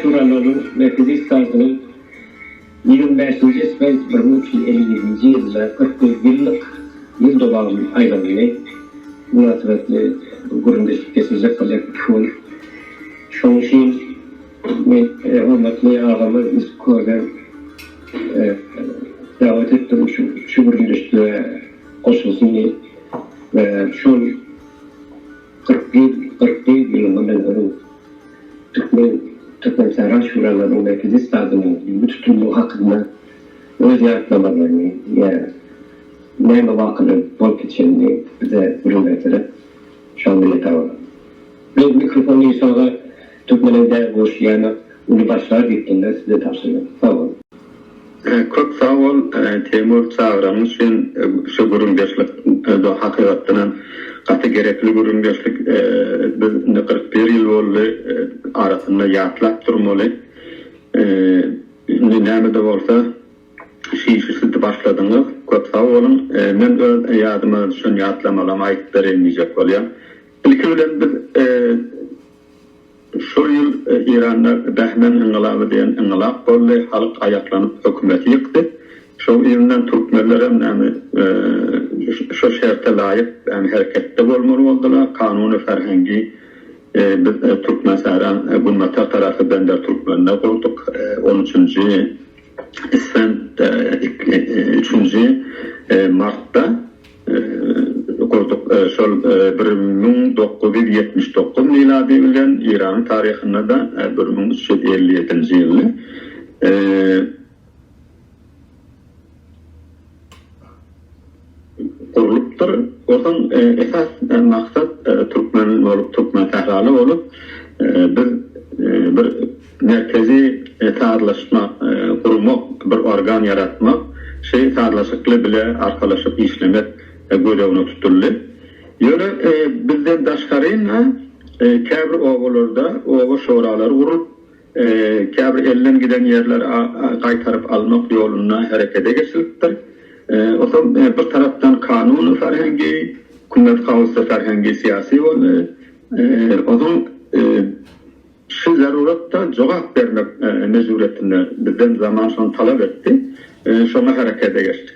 Şuralarynyň Merkezi Ştabynyň 25-nji isfend 1357-nji ýylda 41 ýyllyk ýyl dowam aýlandy mynasybetli gürrüňdeşlik geçirjek bolýar iki gün. Şonuň üçin men hormatly agamy Ýusup Körden dawet etdim şu gürrüňdeşlige goşulsyn diýip we şol 41 41 ýylynda men onuň Türkmen Türkmensähra Şuralarynyň Merkezi Ştabynyň düýbi tutulmagy hakynda öz ýatlamalaryny ýa näme wakalar bolup geçenini bize gürrüň berseler şoňa minnetdar bolaryn. Men mikrofony Ýusuba Türkmeniň däl goşýana uly başlar diýipdim-de size tabşyrýan. Sag boluň. Köp sag bol Teýmur çagyranyň üçin şu gürrüňdeşlik hakykatdanam gaty gerekli gürrüňdeşlik biz indi 41 ýyl boldy arasynda ýatlap durmaly indi nämede bolsa şu işi siz başladyňyz köp sag boluň men öz ýadyma düşen ýatlamalamy aýdyp bereýin diýjek bolýan ilki bilen biz Şol ýyl Eýranda Bähmen yngylaby diýen yngylap boldy, halk aýaklanyp hökümeti ýykdy. Şoň yzyndan türkmenlerem näme şo şerte laýyk hereketde bolmaly boldular. Kanuny ferhengi biz Türkmensähraň günbatar tarapy Bender Türkmeninde gurduk. On üçünji isfend üçünji martda. Gurduk. Şol 1979 milady bilen Eýranyň taryhynda-da 1357-nji ýyldy. Gurlupdyr. Onsoň esas maksat türkmen bolup, türkmen sähraly bolup, biz bir Merkezi sazlaşma gurmak, bir organ ýaratmak, şeý sazlaşykly bile arkalaşyp işlemek göz öňüne tutuldy. Ýöne bizden daşgaryn-da käbir obalarda oba şuralary gurulyp, käbir elden giden ýerleri gaýtaryp almak ýolunda herekede geçilipdir. Otam bir tarapdan kanuny ferhengi, kümmet hausda ferhengi syýasy boldy. Onuň Şu zaruratda jogap bermek mejburyýetinde bizden zaman şony talap etdi. Şoňa herekede geçdik.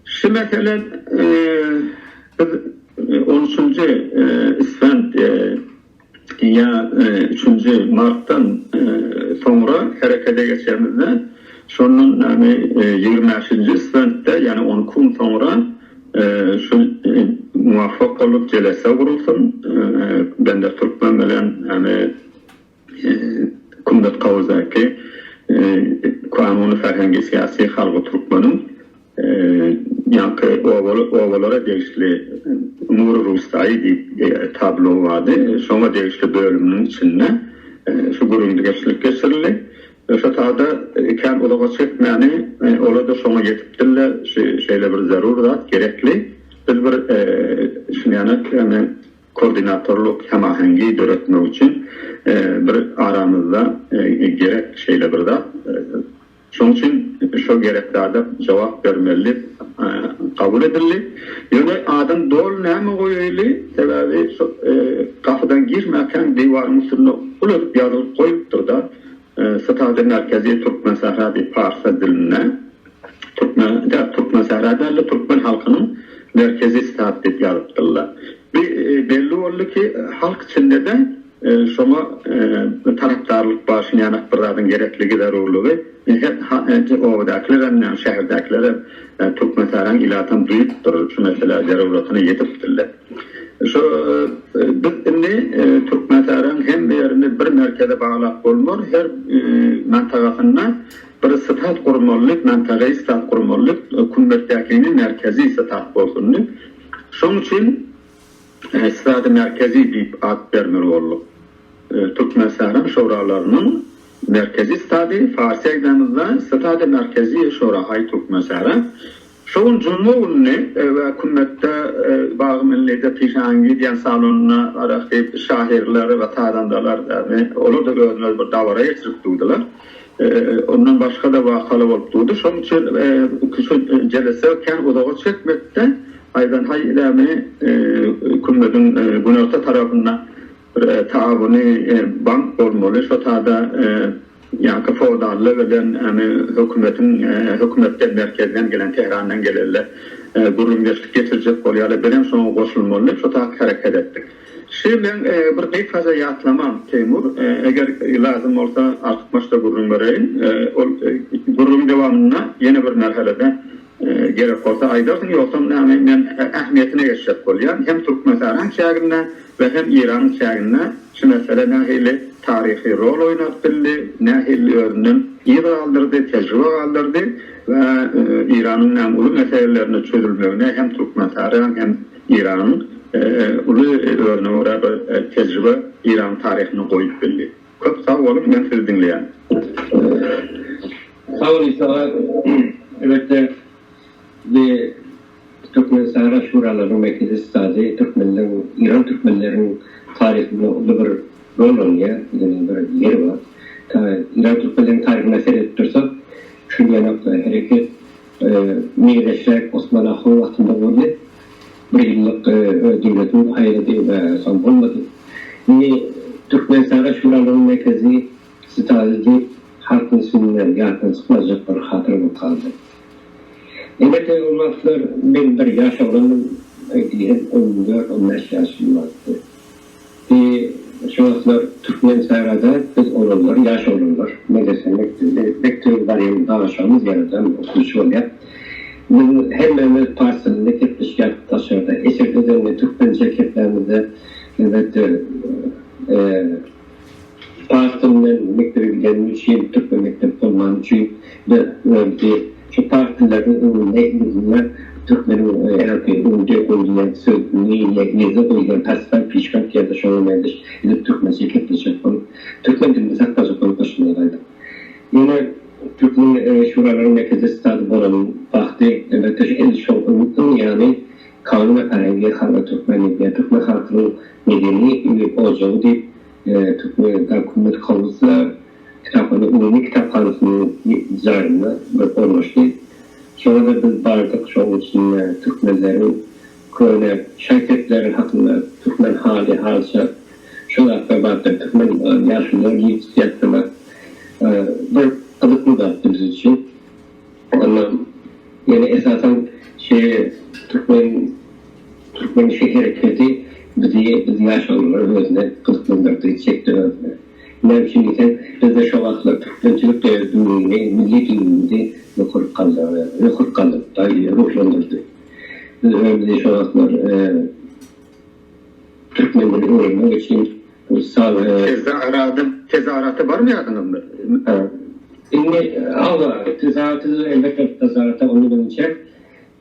Şu mesele biz on üçünji isfend ýa üçünji martdan soňra herekede geçemizde şondan ýagny 25 bäşinji isfendde ýagny 12 gün soňra şu muwafak bolup jelese gurulsyn. Bender Türkmen bilen ýagny Kümmet Kawuzaki Kanuny Ferhengi Syýasy Halgy Türkmeniň ýaňky obalara degişli Umury Rustaýy diýip tablo bardy. Şoňa degişli bölüminiň içinde şu gürrüňdeşlik geçirildi. Şo sada kän uzaga çekmäni olar-da şoňa ýetipdirler, şu şeýle bir zerur zat, gerekli. Biz bir şuny ýaly koordinatorlyk, hemaheňgi döretmek üçin bir aramyzda gerek şeýle bir zat. Şonuň üçin şo gerek zada jogap bermeli diýip kabul edildi. Ýöne adyny doly näme goýaýly, sebäbi şo gapydan girmäkäň diwaryň üstünde uly edip ýazylyp goýlupdyr-da. Sitade Merkezi Türkmensähra diýip parsça dilinde Türkmen däl Türkmensähra dälde türkmen halkynyň merkezi stady diýip ýazypdyrlar. Bi belli boldy ki halk içindede şoňa tarapdarlyk bar şunýanak bir zadyň gerekligi zerurlygy her obadakylar hem şäherdäkiler hem Türkmensähraň ilatam duýupdyr şu meselä zeruratyna ýetipdirler. Şu biz indi Türkmensähraň hemme ýerini bir merkeze baglap bolmaz. Her mantagasynda bir stat gurmaly diýip, mantagaýy stat gurmaly diýip, kümmetdäkini merkezi stat bolsun diýip. Şoň üçin stady merkezi diýip at bermeli bolduk. Türkmensähraň şuralarynyň merkezi stady, farsy aýdanymyzda stady merkezi şurahaý Türkmensähra. Şo gün juma gününi we kümmetde Bagy Millide Pişangi diýen salonda araky şahyrlar we sazandalar ýagny olar-da özüne bir dabara geçirip durdylar. Ondan başga-da wakalar bolup durdy. Şonuň üçin şu jelese kän uzaga çekmekde aýdan haý ýagny kümmediň günorta tarapynda. bir taawuny bank bolmaly, şo tada ýaňky feodallar bilen hökümetiň hökümetden merkezden gelen Tährandan gelenler gürrüňdeşlik geçirjek bolýarlar, bizem şoňa goşulmaly diýip şo tak hereket etdik. Şu meň bir gysgaja ýatlamam Teýmur, eger lazym bolsa artykmaç-da gürrüň bereýin. Ol gürrüň dowamynda ýene bir merhelede Gerek bolsa aýdarsyň, ýogsam näme, men ähmiýetine geçjek bolýan. Hem Türkmenistanyň çäginde we hem Eýranyň çäginde şu mesele nähili taryhy rol oýnap bildi, nähili özünden yz galdyrdy, tejribe galdyrdy we Eýranyň näme uly meselelerini çözülmegine hem Türkmenistanyň hem Eýranyň uly özüne görä bir tejribe Eýranyň taryhynda goýup bildi. Köp sag boluň men sizi diňleýän. Sag bol Isa aga. Elbetde bi Türkmenistana Şuralaryň merkezi stady türkmenleň Iran türkmenleriň taryhynda uly bir rol oýnaýar, ýagny bir ýeri bar. Ta Iran türkmenleriň taryhyna seredip dursak şu ýanak hereket meňzeşräk Osman ahun wagtynda boldy. Bir ýyllyk öz döwletini paýlady we soň bolmady. Indi Türkmenistana Şuralaryň merkezi stady diýip halkyň üstünden ýatdan çykmajak bir hatyra bolup galdy. Elbetde ol wagtlar men bir ýaş oglandym, diýsem on dört, on bäş ýaşym bardy. Bi şo wagtlar Türkmensährada biz oglanlar, ýaş oglanlar medrese mekdebine mekdebe barýan dagaşamyz ýaradam okuwçy bolýar. Biz hemmämiz pars dilinde gepleşýärdik daşarda. Eşerde-de indi türkmençe geplämizde elbetde pars dilinden mekdebe gidenim üçin, türkmen mekdep bolmany üçin biz özümizi şu pars dilleriniň öňünde yzynda türkmeniň ýa-da öňde goýulýan sözüni ýa yzda goýulýan pasban, pişbent ýa-da şoňa meňzeş edip türkmençe gepleşjek bolup, türkmen dilini saklajak bolup başymyza gaýdyk. Ýöne Türkmen Şuralaryň merkezi stady bolan wagty elbetde şu edil şoň öň ýany Kanun we Pähimli Halka Türkmen diýip, türkmen halkynyň medeni ojagy diýip Türkmen Hökümet Kowusda kitaphana umumy kitaphanasynyň jaýynda bir ornaşdy. Şoňa-da biz bardyk, şoň içinde türkmenleriň köne şaý-sepleri hakynda, türkmen haly, halyça şo zatlar bardy. Türkmen ýaşulular giýip-çykýardylar. Bir gyzykly zatdy biz üçin. Ondan ýene esasan şeýle türkmen türkmen işi hereketi bizi biz ýaş oglanlary özüne gyzyklandyrdy, çekdi özüne. Näme üçin diýseň, bizde şo wagtlar türkmençilik duýgyny, milli duýgyny ýokaryk galdyrdy, ýokaryk galdyrdy, ruhlandyrdy. Biz özümizi şo wagtlar türkmen dilini öwrenmek üçin Tezahürata, tezahürata barmaýarsyňyzmy? Indi hawa, tezahürata elbetde tezahürata ony bilinçek.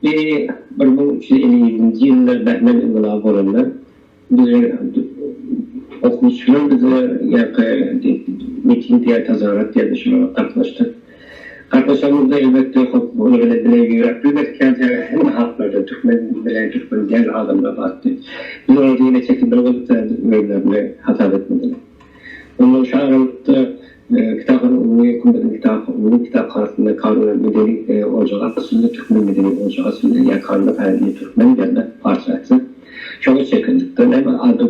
Bir 1357-nji ýylda Bähmen yngylaby bolanda bize okuwçylar bize ýa-da miting ýa tezahürat diýerdi şolara gatnaşdyk. Gatnaşanymyzda elbetde hop olar bilen bile ýöräp bilmedik ýaly sebäbi hemme halklardan türkmen bilen türkmen däl adamlar bardy. Biz olarda ýene çekinmeli bolup özlerini hasap etmediler. Ondan şu aralykda kitaphana umumy hökümetiň kitap umumy kitaphanasynda Kanun medeni ojagy açyldy, türkmen medeni ojagy açyldy ýa Kanun Efendi türkmen diýende parça aýtsak. Şoňa çekindik-de näme adam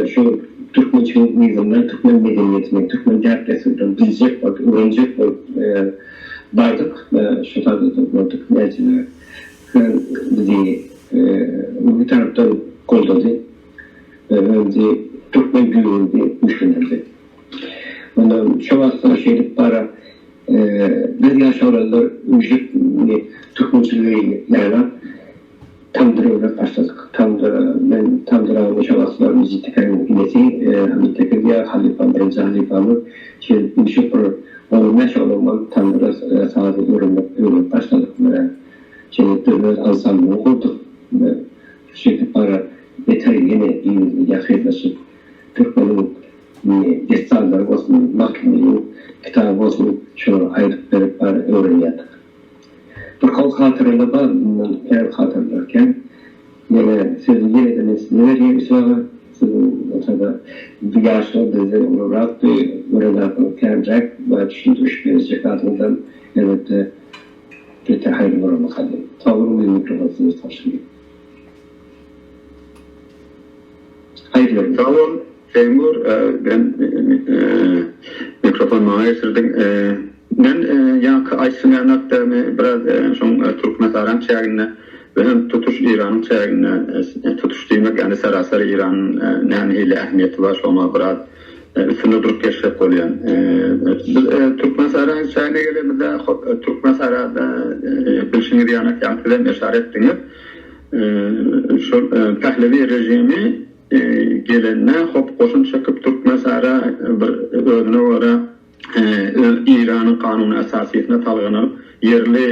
şu türkmençiligiň yzyndan türkmen medeniýetini, türkmen däp-dessurlaryny biljek bolup, öwrenjek bolup bardyk we şu taýda gördük näçeler bizi bir tarapdan goldady we özi türkmen düýbümizi güýçlendirdi. Ondan şo wagtlar şeýdip bara biz ýaş oglanlar üýşüp türkmençiligi ýaýlap Tamdyr öwrüp başladyk. Tamdyr, men tamdyrany şo wagtlar Mejit tekäniň inisi Hamit teke diýýär, halypam, birinji halypamyz. Şeýdip üýşüp bir on bäş oglan bolup tamdyra sazy öwrenmek öwrenip başladyk we şeýdip biz öz ansamblymyzy gurduk we şeýdip bara beter ýene ýakynlaşyp türkmeniň dessanlary bolsun, Magtymgulynyň kitaby bolsun şolary aýdyp berip bara öwrenýärdik. Bir gowy hatyralar bar, mundan kän hatyralar kän. Ýene sözi ýene-de men size berýän Ysa aga. Siziň bolsa-da bu ýaşlar bizden ulurakdy, gören zadyňyz känräk we düşündiriş berjek zadyňyzam elbetde beter haýyrly bolarmyka diýip. Sag boluň, men mikrofony size tabşyrýan. Haýyrly Sag bol. Seýmur, ben mikrofon maňa geçirdiň. Men ýaňky aýtşym ýanak dämi biraz şoň Türkmenistanyň çäginde we hem tutuş Iranyň çäginde tutuş diýmek ýagny seraser Iranyň nähili ähmiýeti bar şoňa biraz üstünde durup geçjek bolýan. Biz Türkmenistanyň çägine gelemizde hop Türkmenistanda bilşiňiz ýanak ýaňky sizem yşarat etdiňiz. Şol Pehlewi režimi gelende hop goşun çekip Türkmenistana bir özüne görä Eýranyň kanuny esasysyna salgylanyp ýerli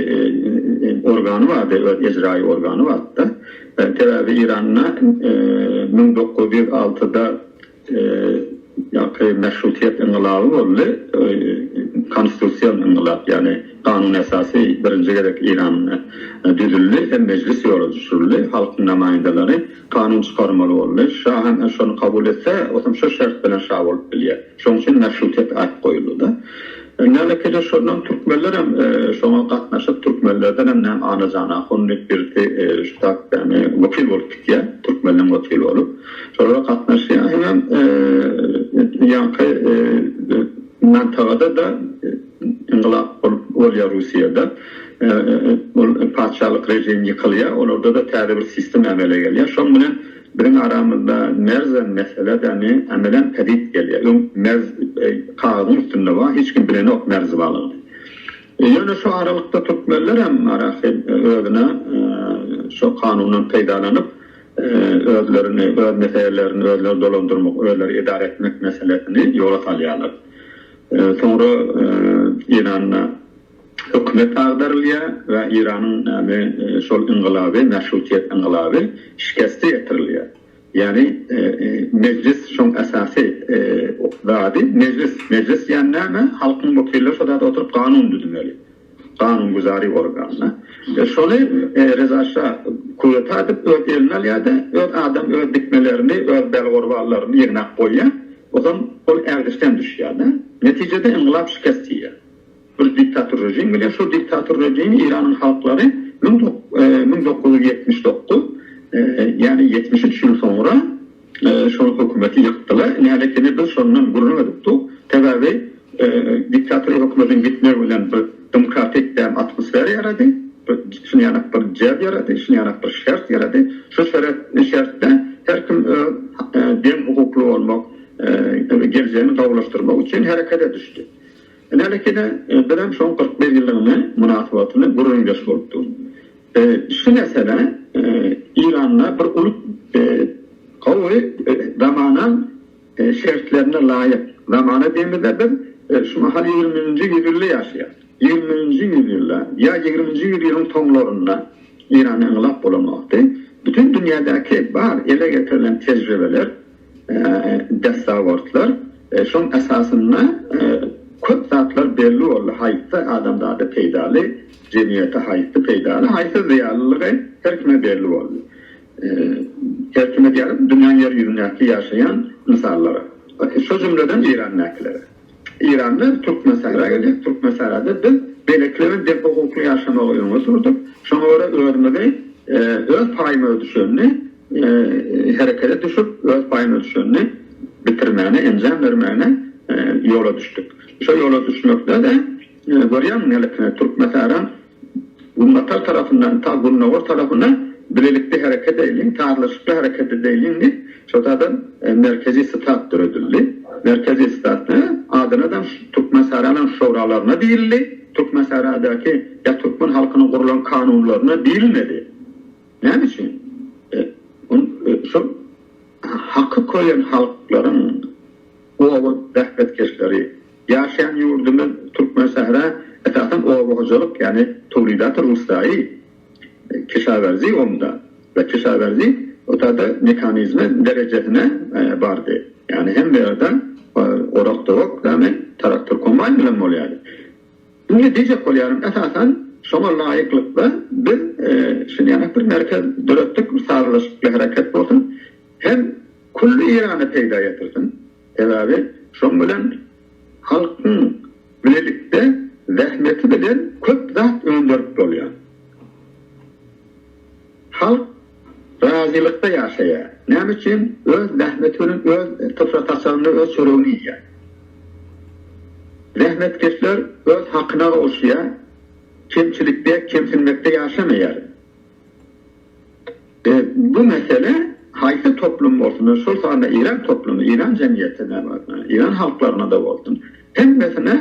organy bardy, öz ejraýy organy bardy-da. Sebäbi Eýranda 1906-da ýaňky meşrutiýet yngylaby boldy, konstitusion yngylap, ýagny kanun esasy birinji gezek Eýranda düzüldi hem mejlis ýola düşürildi, halkyň namaýyndalary kanun çykarmaly boldy. Şa hem şony kabul etse, otam şo şert bilen şa bolup bilýär. Şoň üçin meşrutiýet at goýuldy-da. Näme-de şondan türkmenler hem şoňa gatnaşyp, türkmenlerden hem näme Anajan ahun diýip birisi şu tak ýagny wekil bolup gitýär, türkmenleň wekili bolup. Şolara gatnaşýar. Hemem ýaňky Nantagada-da yngylap bolup bolýar Russiýada. Ol patyşalyk režim ýykylýar. Olarda-da täze bir sistem emele gelýär. Şoň bilen Biziň aramyzda merzem mesele dämi emelem pedit gelýär. Öň merz kagyzyň üstünde bar, hiç kim bilenok merz barlygyny. Ýöne şu aralykda türkmenlerem araky özüne şo kanundan peýdalanyp özlerini, öz meselelerini özleri dolandyrmak, özleri edara etmek meselesini ýola salýarlar. Soňra Eýranda Hökümet agdarylýar we Eýranyň näme şol yngylaby, meşrutiýet yngylaby şikeste ýetirilýär. Ýagny mejlis şoň esasy zady mejlis. Mejlis diýen näme? Halkyň wekilleri şo zada oturyp kanun düzmeli. Kanunguzary organy. Şony Reza şa kudeta edip öz eline alýar-da, öz adam öz dikmelerini, öz belgorballaryny ýygnap goýýar. Ozam ol ärdişden düşýär-de. Netijede yngylap şikest iýýär. Bir diktator režim gelýär. Şol diktator režimi Eýranyň halklary 1979, ýagny 73 ýyl soňra şol hökümeti ýykdylar. Näletini biz şondan gürrüň edip duk. Sebäbi diktator hökümetiň gitmegi bilen bir demokratik däm atmosfera ýarady. Bir şuny ýanak bir jeb ýarady, şuny ýanak bir şert ýarady. Şu şertde her kim öz deň hukukly bolmak, geljegini gowulaşdyrmak üçin herekete düşdi. Ine-de bizem şoň 41 ýyllygyny mynasybatyny gürrüňdeş bolup dur. Şu mesele Eýranda bir uly gowy zamana şertlerine laýyk. Zamana diýemizde biz şu mahal ýigriminji ýüzýylda ýaşaýarys. Ýigriminji ýüzýylda ýa ýigriminji ýüzýylyň soňlarynda Eýranda yngylap bolan wagty bütin dünýädäki bar ele getirilen tejribeler Dessawortlar şoň esasynda köp zatlar belli boldy, haýsy adamzada peýdaly, jemgyýete haýsy peýdaly, haýsy zyýanlylygy her kime belli boldy. Her kime diýýärin, dünýäň ýer ýüzündäki ýaşaýan ynsanlara. Şo jümleden Eýrandäkilere. Eýranda türkmen sähra gelýär, türkmen sährada biz beýlekiler bilen deň hukukly ýaşamagy öňe sürdük. Şoňa görä özümizi öz paýymyza düşenini herekete düşüp, öz paýymyza düşenini bitirmäne, enjam bermäne ýola düşdük. Şo ýola düşmekde-de görýäňmi näletine türkmen sähraň Günbatar tarapyndan ta gündogar tarapyna bilelikde hereket eýliň, sazlaşykly hereket edeýliň diýip, şo taýdan merkezi stat döredildi. Merkezi stat näme? Adyna-da Türkmensähranyň şuralaryna diýildi, Türkmensähradaky ýa türkmen halkynyň gurlan kanunlaryna diýilmedi. Näme üçin? Şol haky köýen halklaryň oba zähmetkeşleri, Ýaşaýan ýurdumyz Türkmensähra esasan oba hojalyk, ýagny towlidaty rustaýy, kişawerzi onda we kişawerzi otada mekanizme derejesine bardy. Ýagny hemme ýerde orak-dowak, ýagny traktor kombaýn bilen bolýardy. Indi diýjek bolýarym, esasan şoňa laýyklykda biz şuny ýaly bir merkez döretdik, bir sazlaşykly hereket bolsun, hem külli Eýrana peýda getirsin. Sebäbi şoň bilen halkyň bilelikde zähmeti bilen köp zat önderip bolýar. Halk razylykda ýaşaýar. Näme üçin? Öz zähmeti bilen öz tyfra. gapdalynda öz çöregini iýýär. Zähmetkeşler öz hakyna gowuşýar, kemçilikde, kemsinmekde ýaşamaýar. Bu mesele haýsy toplum bolsun, şol sanda Eýran toplumy, Eýran jemgyýetine, Eýran halklaryna-da bolsun, hemmesine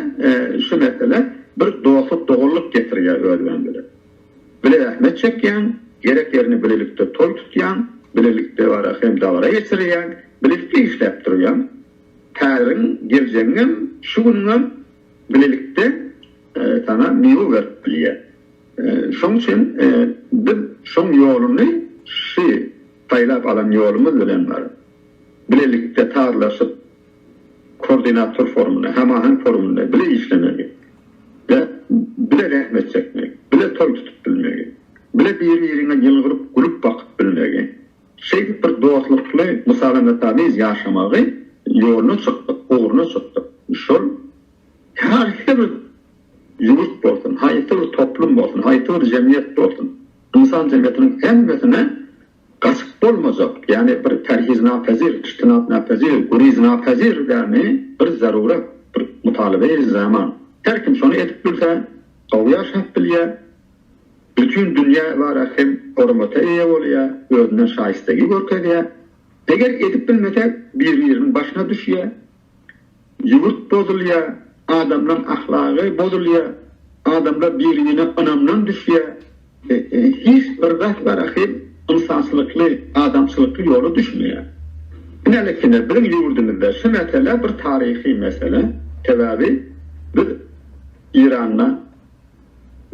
şu mesele bir dostluk-doganlyk getirýär öz bilen. Bile zähmet çekýäň, gerek ýerinde bilelikde toý tutýaň, bilelikde bara hem dabara geçirýäň, bilelikde işläp durýaň. Häziriň, geljegiňem, şu günüňem bilelikde saňa miwe berip bilýär. Şoň üçin biz şoň ýoluny şy saýlap alan ýolumyz bilen baryp, bilelikde sazlaşyp, koordinator formunda, hamaheň formunda bile işlemegi we bile zähmet çekmegi, bile toý tutup bilmegi, bile bir-biriňe ýylgyryp, gülüp bakyp bilmegi, şeýdip bir dostlukly, musalametabiz ýaşamagy ýoluna çykdyk, ugruna çykdyk. Şol her bir ýurt bolsun, haýsy bir toplum bolsun, haýsy bir jemgyýet bolsun, ynsan jemgyýetiniň hemmesine gaçyp bolmajak, ýagny bir perhiznapezir, ijtinapnapezir, guriznapezir ýagny bir zarurat, bir mutalabeýi zaman. Her kim şony edip bilse, gowy ýaşap bilýär, bütin dünýä bara hem hormata eýe bolýar, özünden şaýystegi görkezýär. Eger edip bilmese, bir-biriniň başyna düşýär. Ýurt bozulýar, adamlaň ahlagy bozulýar, adamlar bir-birine ynamdan düşýär. Hiç bir zat bar ahyr ynsançylykly, adamçylykly ýola düşmeýär. Inälekine biziň ýurdumyzda şu mesele bir taryhy mesele. Sebäbi biz Iranda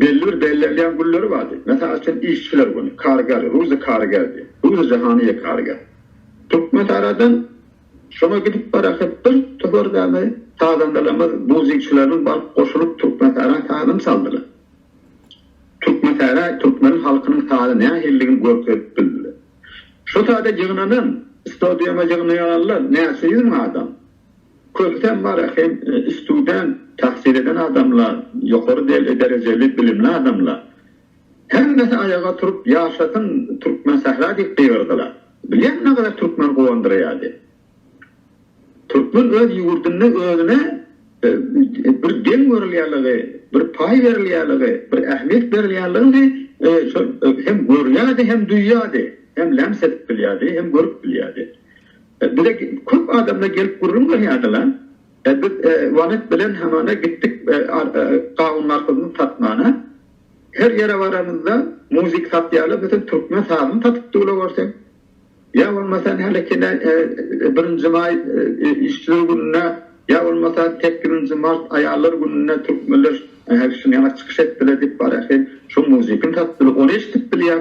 belli bir bellenilýän günleri bardy. Mysal üçin işçiler güni, kargar, ruzy kargar diýip, ruzy jahaniýe kargar. Türkmenistanadan Şoňa gidip baraka bir topar dagy sazandalarymyz, muzykçylarymyz baryp goşulyp Türkmensähra sazyny çaldylar. Türkmensähra türkmen halkynyň sazy nähilidigini görkezip bildiler. Şo taýda ýygnanan, stadiona ýygnaýanlar näçe ýüz müň adam. Köpüsem bar hem student, tahsil eden adamlar, ýokary derejeli bilimli adamlar. Hemmesi aýaga turup ýaşasyn Türkmen sähra diýip gygyrdylar. Bilýäňmi nägadar türkmen guwandyrýardy. Türkmen öz ýurdunda özüne bir deň görülýärligi, bir paý berilýärligi, bir ähmiýet berilýärligini şol hem görýärdi, hem duýýardy, hem lems edip bilýärdi, hem görüp bilýärdi. Bize köp adamlar gelip gürrüň berýärdiler. Biz Wanet bilen hamana gitdik gawun-garpyzyny satmana. Her ýere baranymyzda muzik satýarlar, biz hem türkmen sazyny satyp dula görseň. Ýa bolmasa hälekine birinji maý işçiler gününe, ýa bolmasa sekizinji mart aýallar gününe türkmenler häli şuny ýaňa çykyş etdiler diýip barýar hem şo muzikini satdylar, ony eşidip bilýär.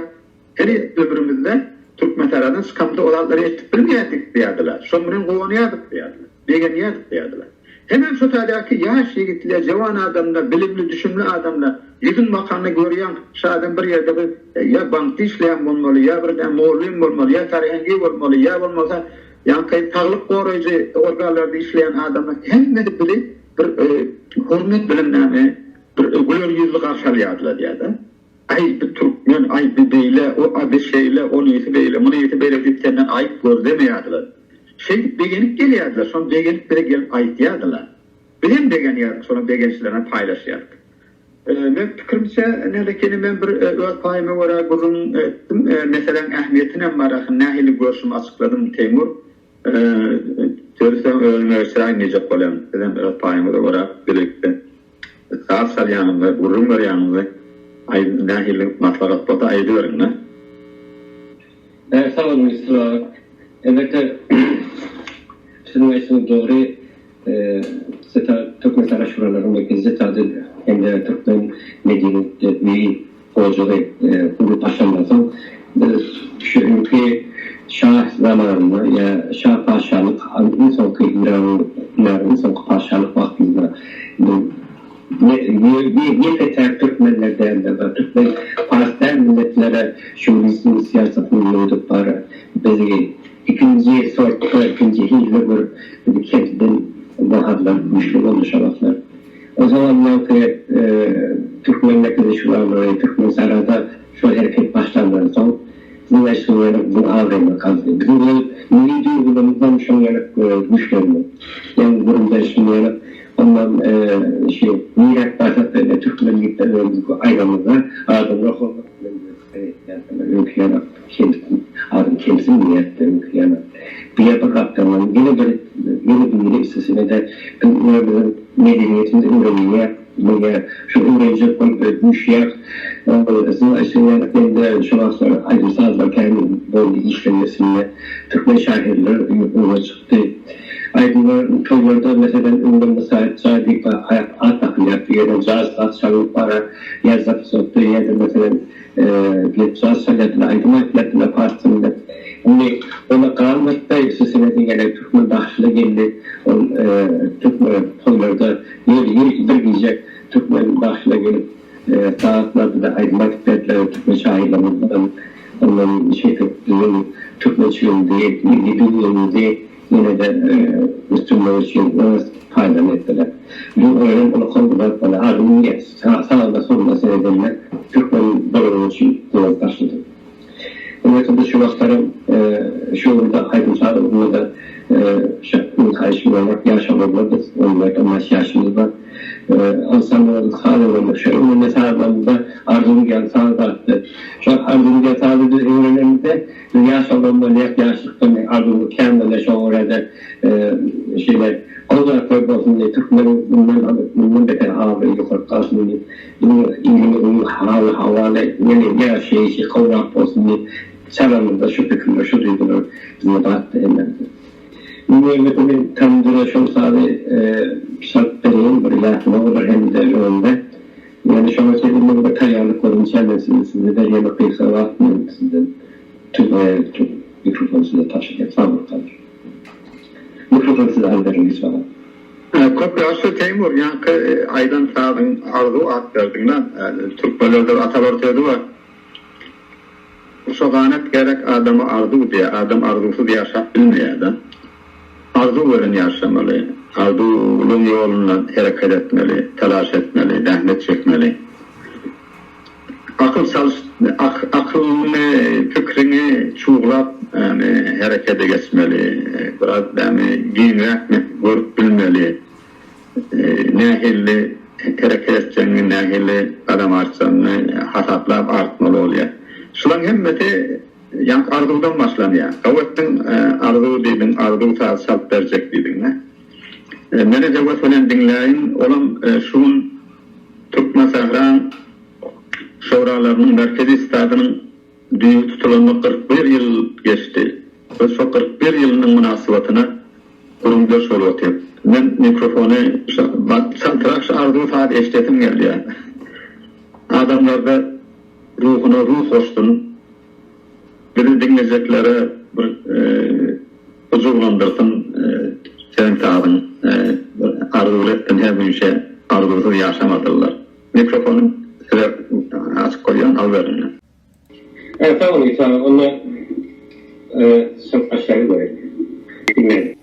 Heniz ömrümizde Türkmensähradan çykamyzda o zatlary eşidip bilmeýärdik diýýärdiler. Şoň bilen guwanýardyk diýýärdiler. Begenýärdik diýýärdiler. Hemem şo taýdaky ýaş ýigitler, jowan adamlar, bilimli, düşümli adamlar, ýüzüň bakanda görýäň, şu adam bir ýerde bir ýa bankda işleýän bolmaly, ýa bir mugallym bolmaly, ýa sarhengi bolmaly, ýa bolmasa ýaňky saglyk goraýjy organlarda işleýän adamlar hemmesi bizi bir hormat bilen näme, bir güler ýüzli garşy alýardylar diýýär-de. Aý, bi türkmen, aý, bi beýle, o, a, bi şeýle, onysy beýle, munysy beýle diýip senden aýyp gözlemeýärdiler. Şeýdip begenip gelýärdiler, şony begenip bize gelip aýtýardylar. Bizem begenýärdik, şolaryň begençlerini paýlaşýardyk. Meň pikirimçe, Nälekeni men bir öz paýyma görä gürrüň etdim. Meseläň ähmiýetinem bar, nähili görşümi açykladym, Teýmur. Sözi seň özüňe geçiräýin diýjek bolýan. Sizem öz paýyňyza görä bilelikde saz çalýaňyzmy, gürrüň berýäňizmi, aý nähili maslahat bolsa aýdyberiňdä. Sag boluň Yusuf aga. Elbetde siziň aýtşyňyz dogry. Türkmenistana Şuralaryň Merkezi Setady hem-de Türkmen medeniýet öýi ojagy gurlup başlandan soň, biz şu öňki şa zamanynda ýa şa patyşalyk iň soňky Eýranyň Eýranyň iň soňky patyşalyk wagtynda ýeke-täk türkmenler däldi we türkmen pars däl milletlere şowinizm syýasatyny ýöredip bar bizi ikinji sortda ikinji hilli görüp bizi kemsiden baharlar güýçli boldy şo wagtlar. O zaman ýaňky Türkmen merkezi şuralary Türkmensährada şol hereket başlandan soň. Biziň aýtşyň ýaly biziň abraýymyz galdy. Biziň öz milli duýgularymyzam şoň ýaly güýçlendi. Ýagny gürrüňde aýtşym ýaly ondan şu niräk barsak-da ine türkmen diýip özümizi aýdamyzda adamlar hormat bilen bize pikir etýärdiler. Öňki ýaly kemsin adam kemsinmeýärdi öňki ýaly. Bu ýer bir gapdaldan ýene bir ýene biri üstesine-de biz özümiziň medeniýetimizi öwrenýäs. Bilýär. Şu öwrenjek bolup düşýär. Siziň aýtşyňyz ýaly mende şu wagtlar aýdym-sazlar kän boldy işlenmesinde. Türkmen şahyrlar öňe çykdy. Aýdymlar toýlarda meselem öňden Musaýyp jaý diýip at dakylýardy. Ýöne jaz saz çalynyp bara ýa zapsotda ýa-da meselem gelip jaz çalýardylar, aýdym aýtýardylar pars dilinde. Indi ola galmady-da üstesine-de ýene türkmen bagşylar geldi. Ol türkmen toýlarda Ýer ýer bir gije türkmen bagşylar gelip sagatlarda aýdym aýdyp berdiler türkmen şahyrlarymyzdan ondan şeýdip biziň türkmençiligimizi milli duýgularymyzy ýenede ösdürmek üçin öz paýlaryny etdiler. Bu örän uly zat boldy adamyň sagyna soluna seredende türkmen bolany üçin guwanyp başladym. Elbetde şu wagtlaram şu ugurda aýdym-saz ugrunda-da haýyşym bar, ýaş oglanlar biz, on dört, on bäş ýaşymyz bar. Ansambl saz öwrenmek, şu öwrenme sazlarymyzda Arzuw diýen saz bardy. Şol Arzuw diýen sazy biz öwrenenimizde biz ýaş oglan bolýak, ýaşlykdan arzuwymyz kän bolýar, şoňa görä-de şeýle gowy zatlar bolsun diýip, türkmen mundan alyp, mundan beter abraýy ýokary galsyn diýip, Diňe ilimiziň haly-hawaly ýene ýaşaýşy gowrak bolsun diýip çalanymyzda şu pikirler, şu duýgular bizde batdy hemmämizde. Indi elbetde men tamdyra şol sazy çalyp bereýin, bir ýatlama bolar hem-de öňümde. Ýöne şoňa çenli men bir taýýarlyk görünçä men sizi size-de ýene gysga wagt men sizden mikrofony size tabşyrýan. Sag boluň Tamdyr. Mikrofony size alyp beriň Yusuf aga. Köp ýagşy Teýmur ýaňky aýdan sazyň arzuw at berdiňle türkmenlerde bir atalar sözi bar Guşa ganat gerek adama arzuw diýä adam arzuwsyz ýaşap bilmeýäda arzuw bilen ýaşamaly arzuwlyň ýolunda hereket etmeli talaş etmeli zähmet çekmeli. Akyl çalyş akylyňy pikriňi çuglap ýagny herekede geçmeli biraz ýagny giňräk görüp bilmeli nähili hereket etjegiňi nähili gadam artjagyňy hasaplap artmaly bolýar şulaň hemmesi ýaňky arzuwdan başlanýar gowy etdiň arzuw diýdiň arzuw saz çalyp berjek diýdiňdä meni höwes bilen diňläýiň olam şu gün Türkmensähraň Şoralarynyň merkezi stadynyň düýbi tutulanyna 41 ýyl geçdi we şo 41 ýylynyň mynasybatyna gürrüňdeş bolup otyr. Men mikrofony çaltrak şu arzuw saz eşdesim gelýär. Adamlarda ruhuna ruh goşsun. Bizi diňlejeklere bir hyjuwlandyrsyn seniň sazyň. Arzuwly etsin hemişe arzuwsyz ýaşamasynlar. Mikrofony size açyk goýýan alyberiň. Sag boluň sag onda çykyp başlaýyn göreýin. Diňläýin.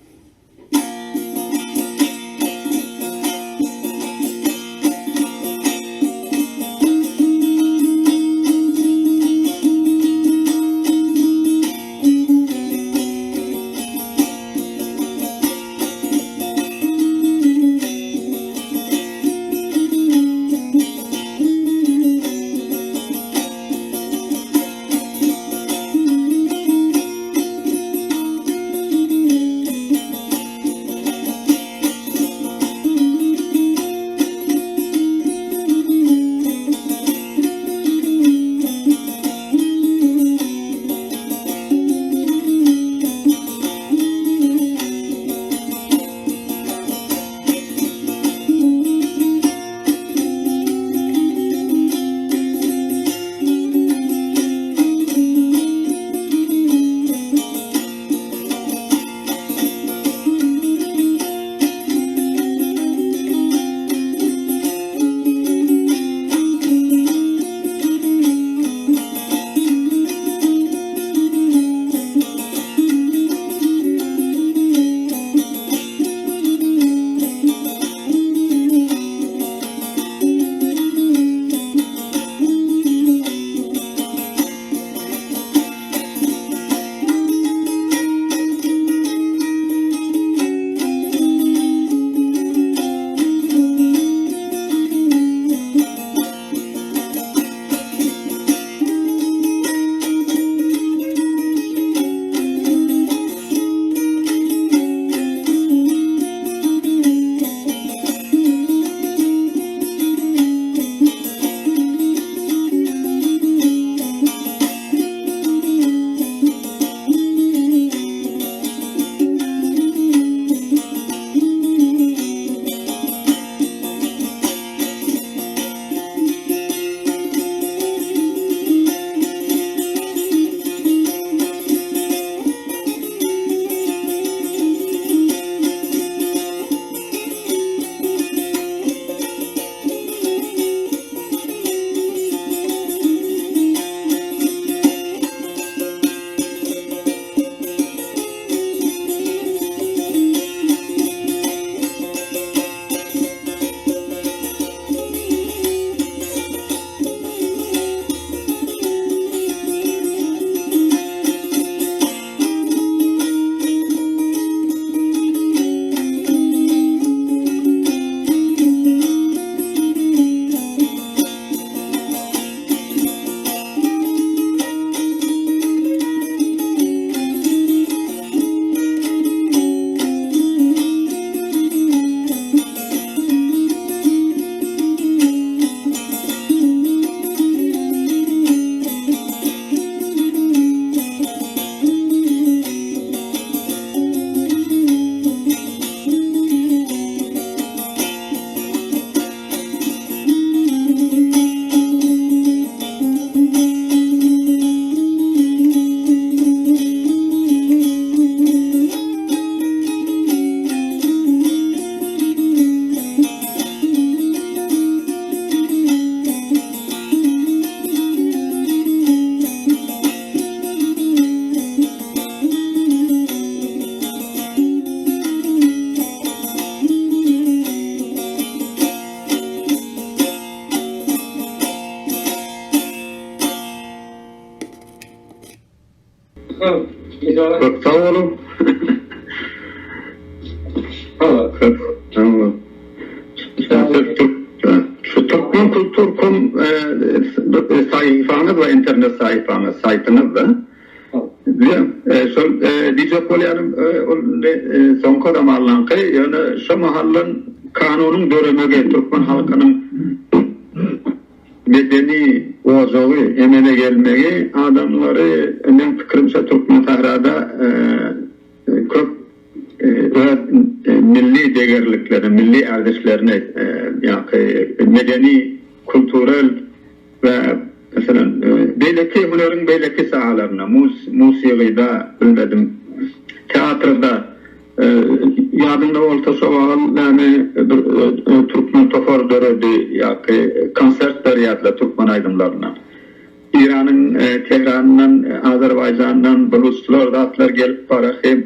Köp sag boluň. Köp sag boluň. Şu Türkmen kultur kom sahypaňyz we internet sahypaňyz, saýtyňyz da. Bilýän, şol diýjek bolýanym, ol indi soňky zamanlaňky, ýöne şo mahaldan kanunyň döremegi türkmen halkynyň medeni ojagy emele gelmegi adamlary meň pikirimçe Türkmensährada köp öz milli degerliklerini, milli erzişlerini ýa-ki medeni, kulturel we meselem beýleki hüneriň beýleki sahalarynda, musigyda bilmedim, teatrda ýadyňda bolsa şo wagl näme bir türkmen topar döredi ýa-ki konsert berýärdiler türkmen aýdymlaryna. Eýranyň Tähranyndan, Azerbaýjandan buluçlar zatlar gelip para hem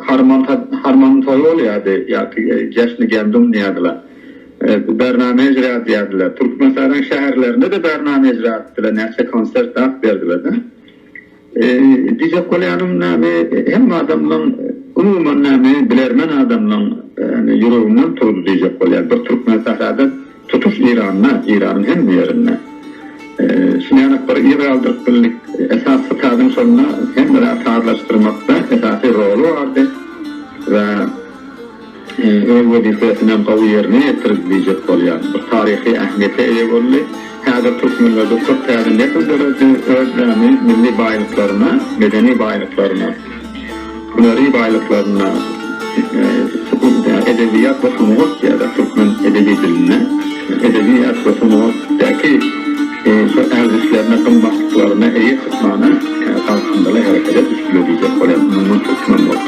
harman harman toýy bolýardy ýa-ki jeşni gendum diýýärdiler. Bername ejra edýärdiler. Türkmenistanyň şäherlerinde-de bername ejra etdiler, näçe konsert zat berdiler-de. Diýjek bolýanym näme, hemme adamlaň, umuman näme, bilermen adamlaň ýüreginden turdy diýjek bolýan. Bir Türkmensährada, tutuş Eýranda, Eýranyň hemme ýerinde. Şuny ýanak bir yz galdyryp bildik. Esasy sitadyň şonda hemme zat sazlaşdyrmakda esasy roly bardy we öz wezipesinem gowy ýerine ýetirdi diýjek bolýan. Bir taryhy ähmiýete eýe boldy. Häzir türkmenlerde köp täze nesil döredi, öz näme milli baýlyklaryna, medeni baýlyklaryna, hüneri baýlyklaryna, edebiýat we sungat ýa-da türkmen edebi dilinde edebiýat we sungatdaky şu erzişlerine, gymmatlyklaryna eýe çykmana galkyndyly herekete düşdüler diýjek bolýan umuman türkmen bolup.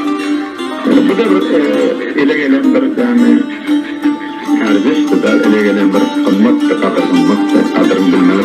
Bu-da bir ele gelen bir ýagny ärzeşdi-de, ele gelen bir gymmatdy, gadyr-gymmatdy, gadyryny bilmek.